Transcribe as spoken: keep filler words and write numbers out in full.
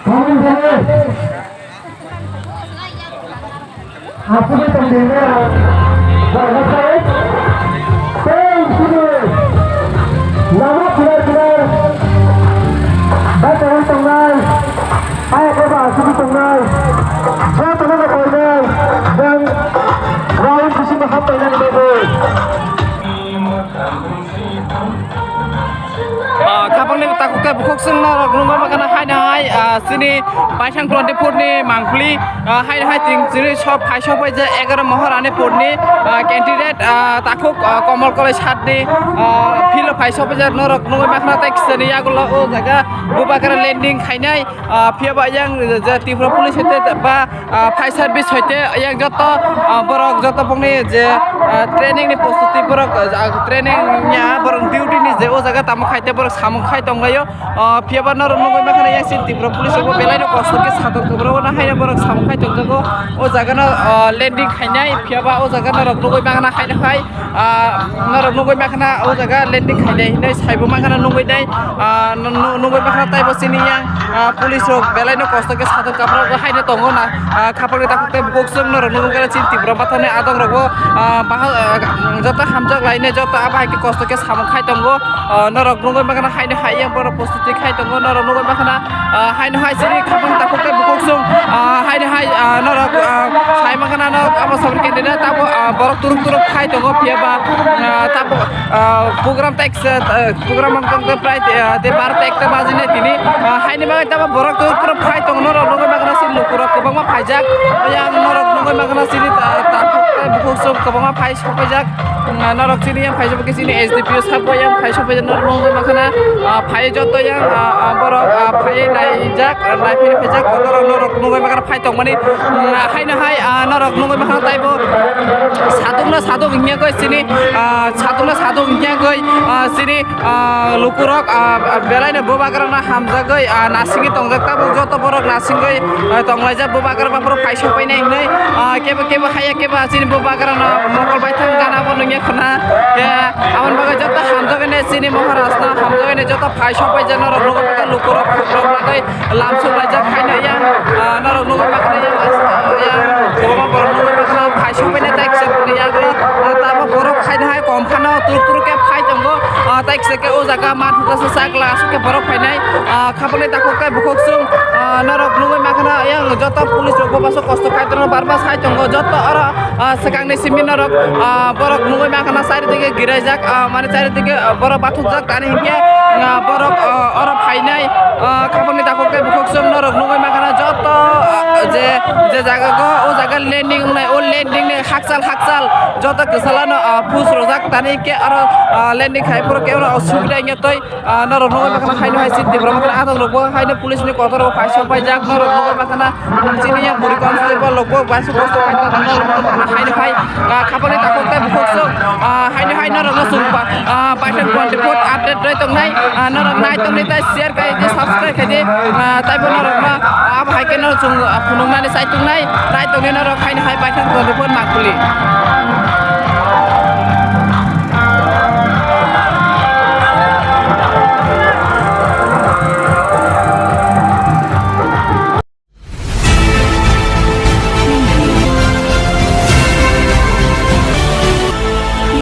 Aswk tongthoknai, borok sai tei sini lama kinar kinar bachaui tongnai, ayakhe ba aswk tongnai, jotono no koinai, nwng round bisingo hap painani bagwi. Ah, khapangni takhuk tei bukhuk chwng norok nungwi mankha na haino hai, ah, chini Baithang twenty-four ni mangpili, ah, haino hai chwng chini sok phai sok bai je egaroh Moharani purni, ah, candidate, ah, takhuk, ah, Komol Koloi satni, ah, field o phai sok bai je norok nungwi mankha na tei kisani yagulo o jaga Bubagra landing khainai, ah, phiya ba yang je Tripura Police hoite ba ah, fire service hoite yang joto, ah, borok joto bongni je, ah, training ni prostuti borok, ah, training ya borok duty ni je o jaga tamo khaite borok samung khai tonglaio. Ah, phiya ba norok nugwi mankha na yang chini Tripura Police rok bo belai no kosto khe satok tongmani haino borok samung khai tongjago. O jaga no, ah, landing khainai phiya ba o jaga norok nugwi mankha na haino hai. Ah, norok nugwi mankha na o jaga landing khainai hinwi saibo mankha na nugwi nai, ah, nu-, nu-, nugwi mankha na taibo chini yang, ah, police rok belai no kosto khe satok kaprok haino tongo na, ah, khapangni takhuk tei bukhuk chwng norok nugwi mankha na chini Tripura bathani adong rok bo, ah, bahai, ah, joto hamjak lainai joto abo hai khe kosto khe samung khai tongo, ah, norok nugwi mankha na haino hai yang borok posto twi khai tongo norok nugwi mankha na, ah, haino hai chini khapang takhuk tei bukhuk chwng, ah, haino hai, ah, norok, ah, sai mankha na norok abo saboni candidate tabo, ah, borok turuk turuk khai tongo phiya ba, ah, tabo, ah, program tei kisa, ah, program wngkha tei prai, ah, tei bar tei ekta baji nai tini, ah, haini bagwi tabo borok turuk turuk khai tongo norok nugwi mankha na chini lukurok kwbangma phaijak yang norok nugwi mankha na chini, ah, takhuk tei bukhuk chwng kwbangma phai sopaijak. Norok chini yang phai sopai khe chini S D P O sabo yang phai sopai norok nugwi mankha na, ah, phai joto yang, ah, ah, borok, ah, phai naijak, ah, naiphai phaijak kotor norok nugwi mankha na phai tongmani, ah, haino hai, ah, norok nugwi mankha na taibo saduk no saduk hinya goi chini, ah, saduk no saduk hinya goi, ah, chini, ah, lukurok, ah, ah, belai no Bubagra no hamjagwi, ah, nasingwi tongjak tabuk joto borok nasingwi, ah, tonglaijak Bubagra baphuru phai sopai nai hinwi, ah, kebo kebo haya kebo chini Bubagra no mokol bai thang gana bo nungya khna. Khe aboni bagwi joto hamjagwi nai chini Maharaj no hamjagwi nai joto phai sopai jak norok nugwi mankha lukurok khuk rok nagwi lam suk laijak haino yang, ah, norok nugwi mankha yang, yang kwbangma borok nugwi mankha phai sopai nai tei kisa bwrwi yagulo, ah, tamo borok haino hai kom phano turuk turuk khe phai tongo, ah, tei kisa khe o jaga mat hwnkhe chak la aswk khe borok phainai, ah, khapangni takhuk tei bukhuk chwng, ah, norok nugwi mankha yang joto police rok bo baso kosto khai tongo barba sai tongo joto oro, ah, swkangni simi norok, ah, borok nugwi mankha na charidike giraijak, ah, mane charidike, ah, borok bathukjak tani hinkhe, ah, borok, ah, oro phainai, ah, khapangni takhuk tei bukhuk chwng norok nugwi mankha na joto, ah, je, je jaga go o jaga landing wngnai o landing ni hakchal hakchal joto kwchalano, ah, push rwjak tani hinkhe oro, ah, landing khai phuru khe oro subida wngya twi. Ah, norok nugwi mankha na haino hai chini Tipra Motha adong rok bo haino police ni kotor rok paisa paijak norok nugwi mankha na chini yang buri constable rok bo baisa kosto khaina norok nugwi mankha na haino hai, ah, khapangni takhuk tei bukhuk sok, ah, haino hai norok no chwng ba, ah, baithang twenty-four update rwi tongnai, ah, norok nai tongni tei share khai di subscribe khai di, ah, taibo norok no, ah, abo hai khe no chwng, ah, phunuknani chai tongnai nai tongni norok haino hai baithang twenty-four nangkuli.